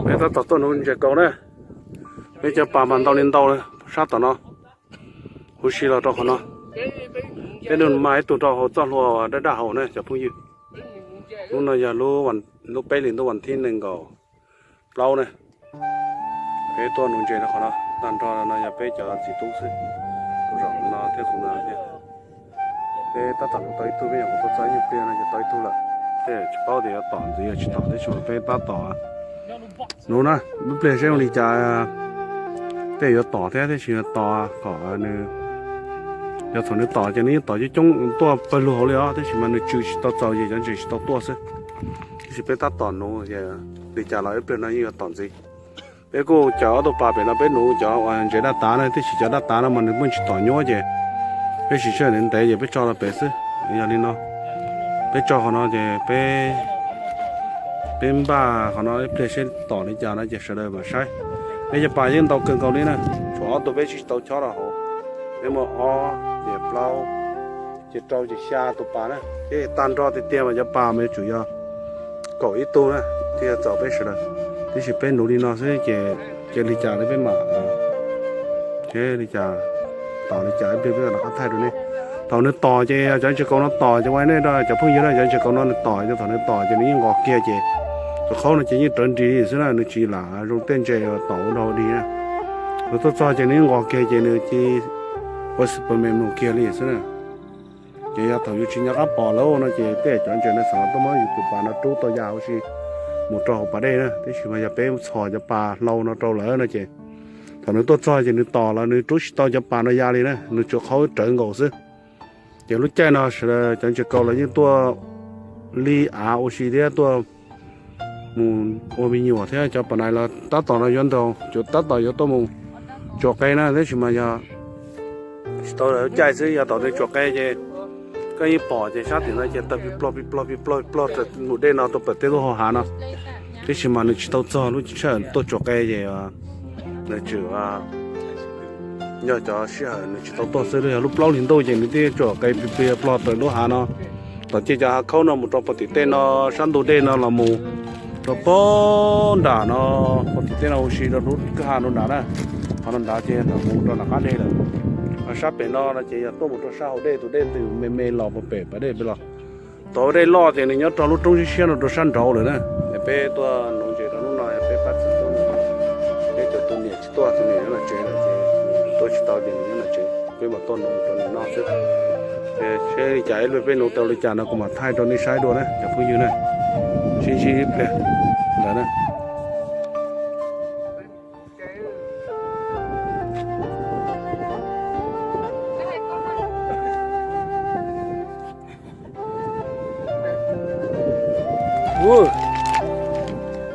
Peb tab tom tuaj nuv ntses kaus na. Peb cov pas mas ntau li ntau sab tom no, huv si los rau qhov no. Peb nug mas ib tug rau hauv txoj hlua daj daj hauv na cov phooj ywg. Lub no yog lub peb hlis ntuj vas thib nees nkaum plaub na. Peb tuaj nuv ntses rau qhov no, tag nrho no yog peb cov txiv tub xwb, tus zaum no thiab tus no thiab. Peb tab tom nuv tau ib tug, peb nyuam qhuav tuaj txog ib nyuag pliag no ces tau ib tug lawm. Tej tsis paub tias yuav tom ntxiv yuav tsis tom, tab sis mas peb tab tom nuv na, lub pliag seb ua li cas, tej yuav tom thiab, tab sis yuav tos kom nws, yog thaum nws tom ces nws yeej tom coob coob tuaj pawg lug hauv li os, tab sis mas nws tswm tsis tau txaus ces cov ntses tsis tau tuaj xwb. Tab sis peb tab tom nuv, li cas los ib pliag no yeej yuav tom ntxiv. Peb kuj cawm ob tug pas pem no, peb nuv cov ntses daj tav na, tab sis cov daj tav no mas nws muaj tsis tom nyuab ces peb sim sij hawm ntev ntev ces peb tso rau pem xwb. Yog li no, peb tso qhov no ces peb, peb npaj qhov no ib pliag seb tom li cas no ces sawv daws mam saib. Peb cov pas yeej ntau kawg nkaus li na, tshuav ob tug peb tsis tau chob rau hauv. Peb muaj ob ces plaub ces rau ces xya tus pas na, ces tag nrho tiag tiag mas cov pas mas yuav tsum yog kaum ib tug na, thiaj txaus peb sawv daws. Tab sis peb nuv li no xwb ces, ces li cas peb mam, ces li cas, tom li cas ib pliag peb mam rov qab thaij rau nej. Thaum nws tom ces cov ntses kaus no tom ces ua nej cov phooj ywg na, cov ntses kaus no nws tom ces thaum nws tom ces nws yeej nqos kiag ces tus qhaub no ces yeej rawv nris xwb na, nws tsis lam zoo tej ntses tom ua dog ua dig na. Nws tuaj txog ces nws yeej nqos kiag ces nws cia li ua Superman mus kiag li xwb na. Ces yog thaum yus tsis nco qab pom lawm no ces tej cov ntses no xav tuaj muab yus tus pas no rub tau ya huv si mus rau hauv pas dej na, tab sis mas yog peb txhos cov pas hlau no rau lawm no ces thaum nws tuaj txog ces nws tom los nws rub tsis tau cov pas no ya li na, nws tsuas qhaub rawv nkaus xwb. Ces lub caij no sawv daws cov ntses kaus los yeej tuaj li av ua si thiab tuaj mus ua me nyuam thiab, cov pas nais los tab tom no yuav ntaus, tab tom yuav tuaj mus tsuam qe na, tab sis mas yog tsis tau lub caij xwb, yog thaum nws tsuam qe ces koj yeej pom ces sab tim no ces tawg plig plog plig plog plig plog plig plog raws mus dej no tuaj pem tej lub hau hav no. Tab sis mas nws tsis tau txog lub sij hawm tuaj tsuam qe ces nws tseem yog cov sij hawm nws tsis tau tuaj xwb, yog lub plaub hlis ntuj ces nws thiaj tsuam qe plig plig plog raws lub hav no, tom cej cov hav khaub no mus rau puag tim tej no, sab ntug dej no los mus rau puag nram no, puag tim tej no huv si rau lub kwj ha rau nrad na. Qhov no nrad ces mus rau nram qab deg lawm. Ho sab pem no no ces yog tuaj mus rau sab hauv dej, tus dej ntws me me los puag pem pas dej pem los. Thaum dej loj ces nws nyob rau lub roob siab siab no rau sab nraud lawm na. Es peb tuaj nuv ntses rau hnub no, peb pab txiv tub, peb cov tus niam tsis tuaj, tus niam nyob tom tsev lawm ces tuaj tsis tau ces nws nyob tom tsev, peb mam tuaj nuv rau nws noj xwb. Ces seb li cas ib pliag peb nuv tau li cas no kuv mam thaij rau nej saib dua na cov phooj ywg na. Sib ntsib ib pliag ntawd na.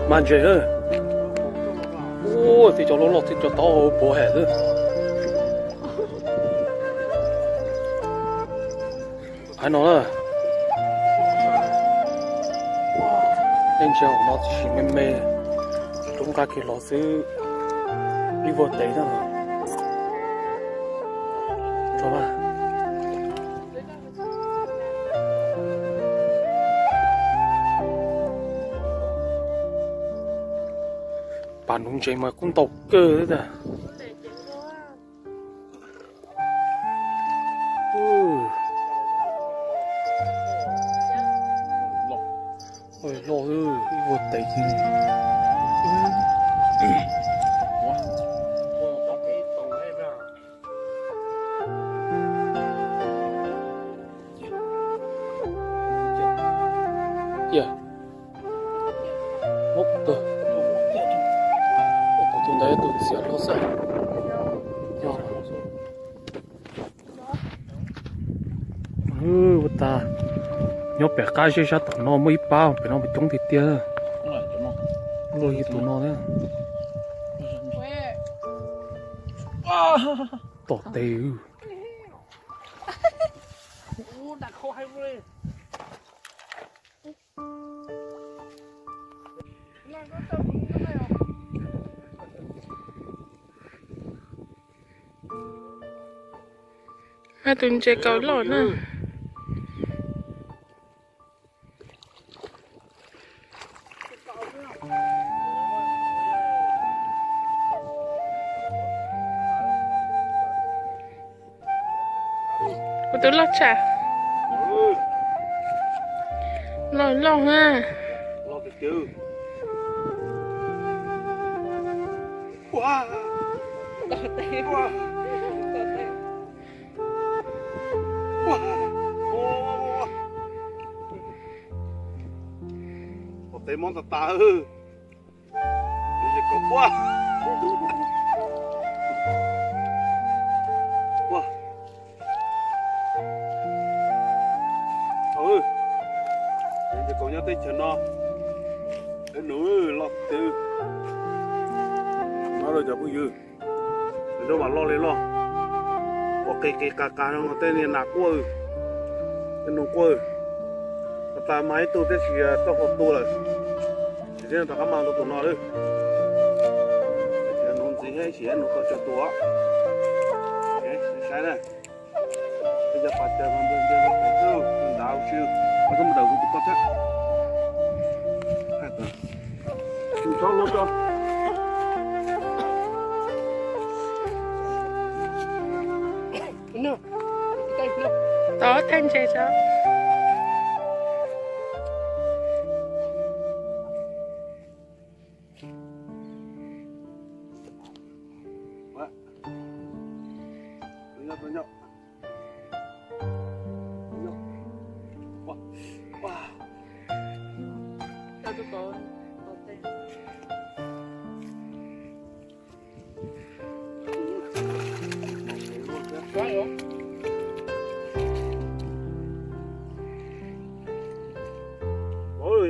Mas ntses, ua tej cov loj loj tej cov taub hau puv hem xwb. Hais no na, nej ntsia hauv no tib si me me, roob nqaj kiag los xwb, ib vuag tes na. Tso na. Pas nuv ntses mas kuj ntau kawg thiab tiag. Loj, ib vuag tes. Tus ntawd tus txias hlo xwb. Ua tas, nyob pem qab zeb sab tom no muaj ib pab, pem no mas coob tiag tiag. Luaj li tus no na. Tom tes. Tus ntses kaus loj na. Tus loj tshaj. Loj loj na. Ua, ua, ces kaus nyob teb chaws no, peb nus loj tiag. No rau cov phooj ywg, nrau mas loj li loj, ua qis qis qas qas no tej niag nas quaj, tej noog quaj. Has tas mas ib tug tib si txoj hlua tua lawm, ces thiaj rov qab mas rau tus no lawm. Nuv ntxiv thiab sim nuv tau tsawg tus. Saib na, tej cov pas cas mas ntiag ntiag, ntav tsis, koj mus dawm kuv tus koj thiab. Tsis txhob hlub tso. Tod thaij ntses tso.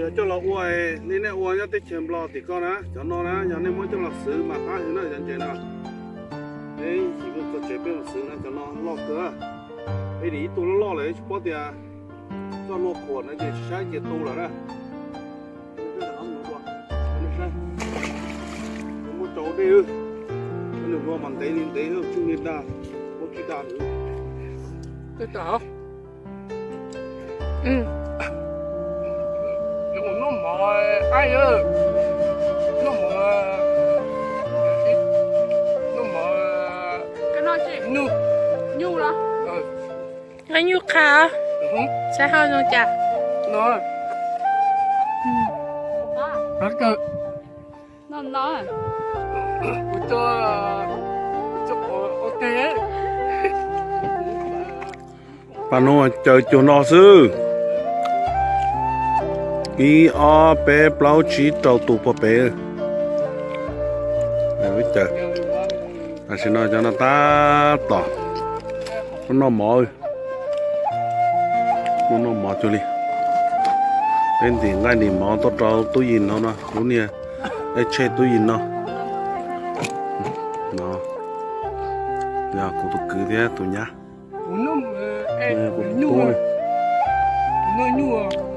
Yog coj los ua li nej ua nyob teb chaws Nplog tim ko na, cov no na yog nej muab coj los xwv mas qab heev na cov ntses no. Neb sim mus txog tsev peb mus xwv na, cov no loj kawg. Peb dim ib tug loj loj lawm tsis paub tias txoj hlua khuam no ces tsis saib ces tu lawm na. Muab rau dej, nws hlua mas ntev li ntev, tsuj li dag, muab tsis dag li. Noj mov, noj mov, noj mov, nyuj, nyuj los? Nqaij nyuj qha, saib hau zoo cas. No, no, kuv coj, kuv coj, ok. Pas no caws cuag no xwb. Ib ob peb plaub tsib rau tus puag pem. Tam sim no cov no tab tom noj mov, noj mov cuag li. Peb ntim nqaij ntim mov tuaj rau tub yim no no, lub niag eb tsheb tub yim no. No yog kuv tus kwv thiab tus nyab. Kuv tus tub,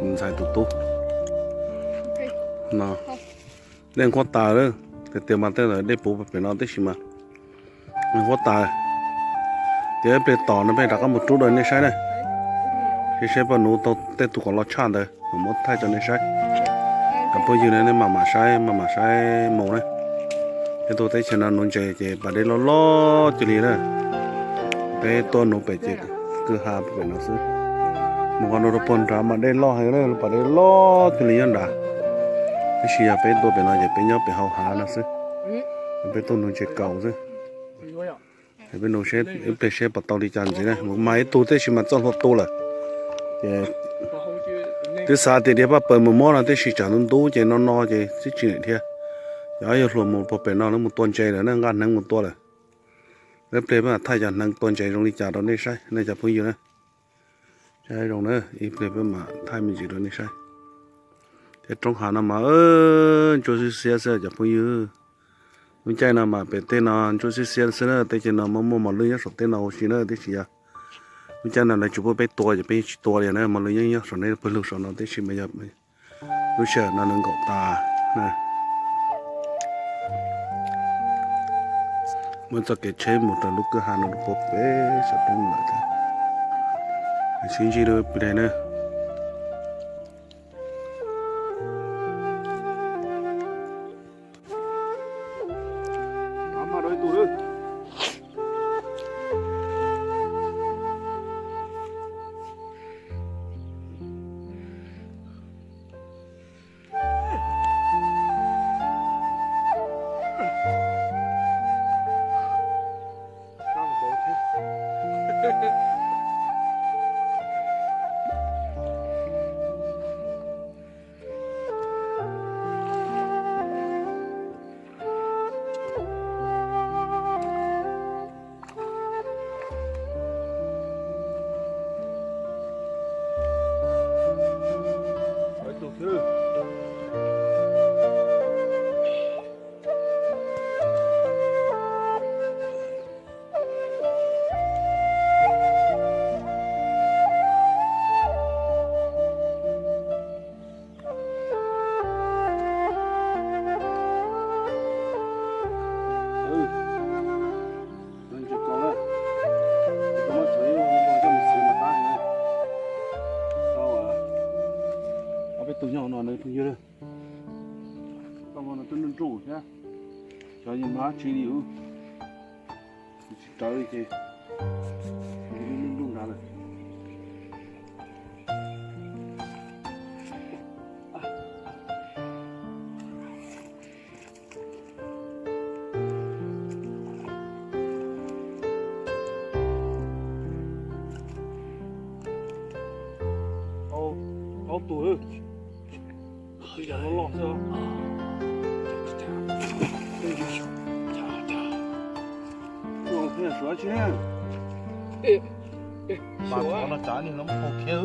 ntxhais tus tub. No, dej nqhuab tas lawm, tiag tiag mas tej zaum dej puv pem no tib si mas nqhuab tas. Ces ib pliag tom no peb rov qab mus rub rau nej saib na. Saib saib puas nuv tau tej tug kom loj tshaj ntawd mam muab thaij rau nej saib. Cov phooj ywg na, nej maj mam saib, maj mam saib mus na. Peb tuaj teb chaws no nuv ntses ces pas dej loj loj cuag li na. Peb tuaj nuv pem ces kwj ha pem no xwb. Mus qhov no rau puag nrad mas dej loj heev na, pas dej loj cuag li nyob nrad. Tab sis yog peb tuaj pem no ces peb nyob pem hauv hav no xwb. Peb tuaj nuv ntses kaus xwb. Peb nuv seb ib pliag seb puas tau li cas ntxiv na. Mus mas ib tug tib si mas txoj hlua tu lawm. Ces twb xav tias dhia paj paws mus muab no tib si tsam ntub ntub ces no no ces twb tsis dhia. Ces ob yawg hluas mus puag pem no lawv mus tua ntses lawm na, nqa hneev mus tua lawm. Ib pliag peb mam thaij cov hneev tua ntses zoo li cas rau nej saib nej cov phooj ywg na. Saib zoo na, ib pliag peb mam thaij me ntsis rau nej saib. Tej roob hav no mas ntsuab xiab xiab xwb cov phooj ywg. Lub caij no mas pem tej no ntsuab xiab xiab xwb na, tej chaw no muaj muaj mos lwj nyob saum tej no huv si na tib si yog. Lub caij no lawv tsis pub peb tua ces peb yeej tsis tua li na, mos lwj yeej nyob saum nej pawg lug saum no tib si mas yog lub sij hawm no nws nkaum tas na. Muaj txoj kev tsheb mus rau lub kwj ha no rau puag pem saum roob lawm thiab. Sib ntsib lub plig na. Nruj nruj thiab, cov yeej mlab tsis li, tsis tawv li ces nruj nruj nrad lawm. Ob tug, yam loj loj xwb. Suav tsi, mas qhov no tsav ni no muab qau khiav.